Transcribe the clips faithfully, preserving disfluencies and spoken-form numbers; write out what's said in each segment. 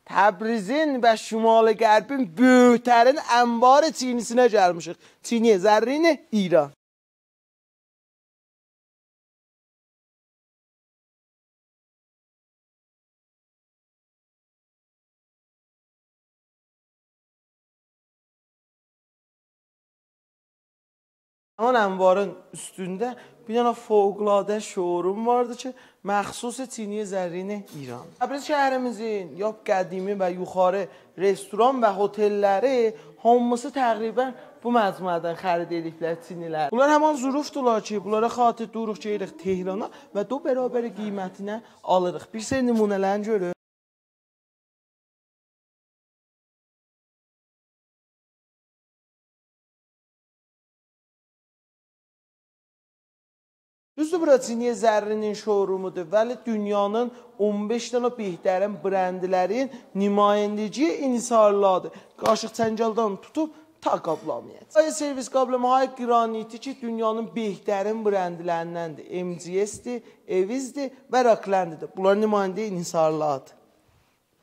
تبریزین و شمال غربین بؤیوک‌ترین انبار چینی‌سینه گلمیشیک. چینی زرین ایران. همان انبارین اوستونده بیر دنه فوق‌العاده شوروم واردی کی، مخصوص چینی زرین ایران. تبریز شهریمیزین یا قدیمی و یوخاری رستوران و هتل‌لری هامیسی تقریباً بو مجموعه‌دن خرید ائدیبلر چینی‌لر. بونلار همان ظروفدولار کی، بونلارا خاطر دوروق گئدیریک تهرانا و دو برابر قیمتینه آلیریق. بیر سری نمونه‌لرینی گؤرون. دوزدور، بورا چینی زرینین شورومودور، ولی دونیانین اون بئش دنه بهترین برندلرین نمایندگی انحصارلادیر. قاشیق چنگالدان توتوب تا قابلامایا. آی سرویس قابلاماهای گرانیتی کی، دونیانین بهترین برندلریندندیر. ام جی اس‌دیر، اویزدیر و راکلنددیر. بونلار نماینده انحصارلادیر.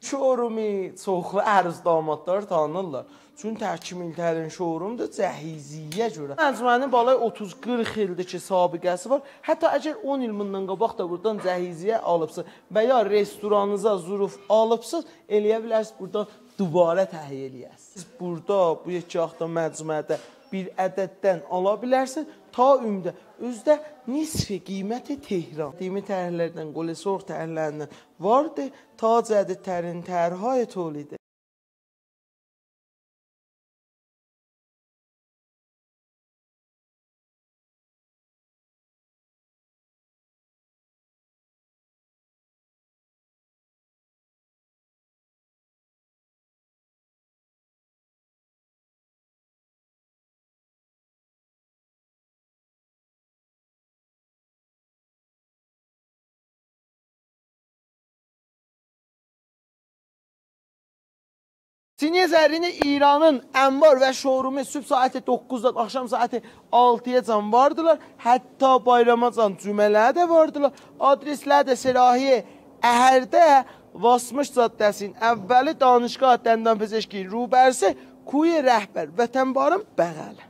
شورومو چوخلو عروس دامادلار تانیرلار. چون تکمیل‌ترین شورومدور، جهیزیه‌یه گؤره. مجموعه‌نین بالای اوتوز قیرخ ایلدیر کی، سابقه‌سی وار. حتی اگر اون ایل بوندان قاباق دا بورادان جهیزیه آلیبسینیز و یا رستورانینیزا ظروف آلیبسینیز، ائلیه بیلرسینیز بورادا دوباره تهیه ائلیه‌سینیز. سیز بورادا بو یئکه‌لیقدا مجموعه‌ده بیر عدددن آلا بیلرسینیز، تا عمده. اؤزو ده نصف قیمت تهران. قدیمی طرح‌لردن، قول سرخ طرح‌لریندن واردی، تا جدیدترین طرح‌های تولیدی. چینی زرین ایرانین انبار و شورومو صبح ساعت دوققوزدان آخشام ساعت آلتی‌یاجان واردیلار. حتی بایراماجان، جمعه‌لری ده واردیلار. آدرس‌لری ده سه‌راهی اهرده، واسمش جاده‌سینین اولی، دانشگاه دندان‌پزشکی روبروسو، کوی رهبر، وطن‌بارین بغلی.